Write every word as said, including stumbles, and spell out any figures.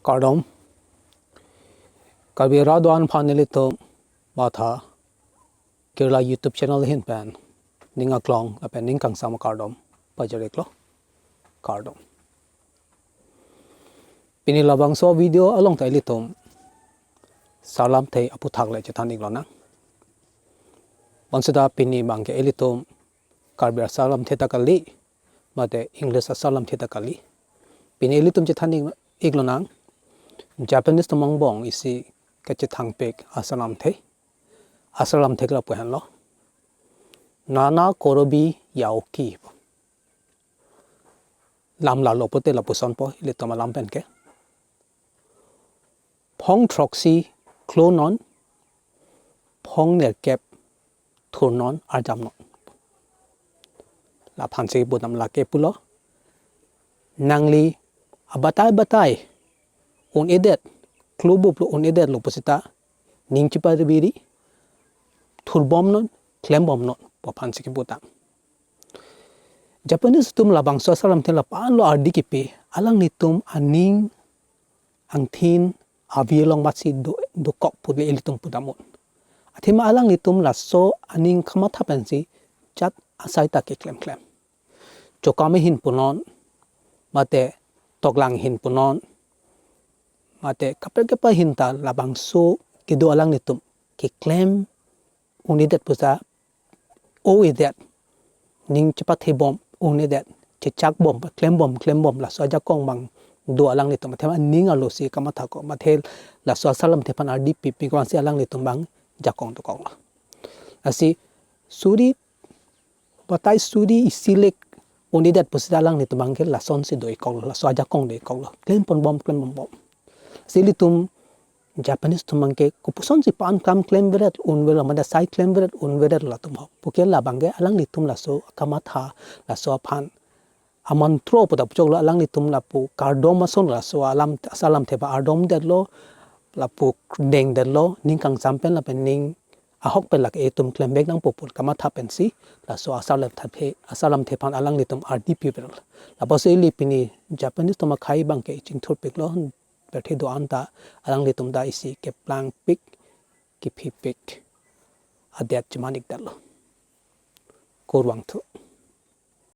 Kardom. Karbi Radon aphan nelitum Matha Kerala YouTube channel ahin pen ning aklong lapen ning kangsam akardom pajir-iklo. Kardom. Pini labangso video along ta ilitum Sarlamthe aputhak le chethan-iklonang. Bonsita pini abangke ilitum Karbi asarlamthe ta kali, mate English asarlamthe ta kali. Pini ilitum chethan-iklonang Japanese atum angbong isi kachethangpik asarlamthe. Asarlamthe ke lapu henlo, Nana Korobi Yaoki. Lam lalo pute lapusonpo ilitum alam penke. Phong throksi klonon, phong nerkep thurnon arjamnon. Laphansi budam lake pulo. Nangli abatai batai un-edet, klobuplo un-edetlo pusita ning chepabiri, thurbomnon, klembomnon pu aphansi kebutang. Japanese atum labangso asarlamthe lapu-anlo ardi kipi, alanglitum aning angthin avi along matsi do, dokok pule ilitum pudamnon. Athema alanglitum laso aning kamatha pensi jat asai ta keklemklem. Chokam ahin punon, mate toklang ahin punon, mate kaprek kaprek ahin ta labangso kedo alanglitum keklem un-edet pusa o-edet, ning chepathebom un-edet, chechakbom, klembom, klembom, laso ajakong abang do alanglitum. Athema ning arlosi kamathakok, mate laso asarlamthe aphan ardi pipi kwansi alanglitum abang jakong dokoklo. Lasi suri batai suri isi lek un-edet pusita alanglitum abangke lasonsi do-ikoklo, laso ajakong do-ikoklo. Klemponbom, klembom. Lasi ilitum Japanese atum abangke kopusonsi pan kam klemveret unverelo, mate sai klemveret unverelo latum ho. Puke labangke alanglitum laso kamatha, laso aphan amantro puta puchoklo, alanglitum lapu kardom ason laso alam, asarlamthe aphan ardomdetlo, lapu dengdetlo, ning kangsam pen lapen ning ahok pen lake itum klembek nangpo pu kamatha pensi laso asarlamthe, asarlamthe aphan alanglitum ardi piverelo. Lapusi ili pini Japanese atum akhei abangke chingthurpiklo, pirthe do-an ta alanglitum ta isi keplangpik, kephipik adet cheman-ikdetlo. Kurvangthu.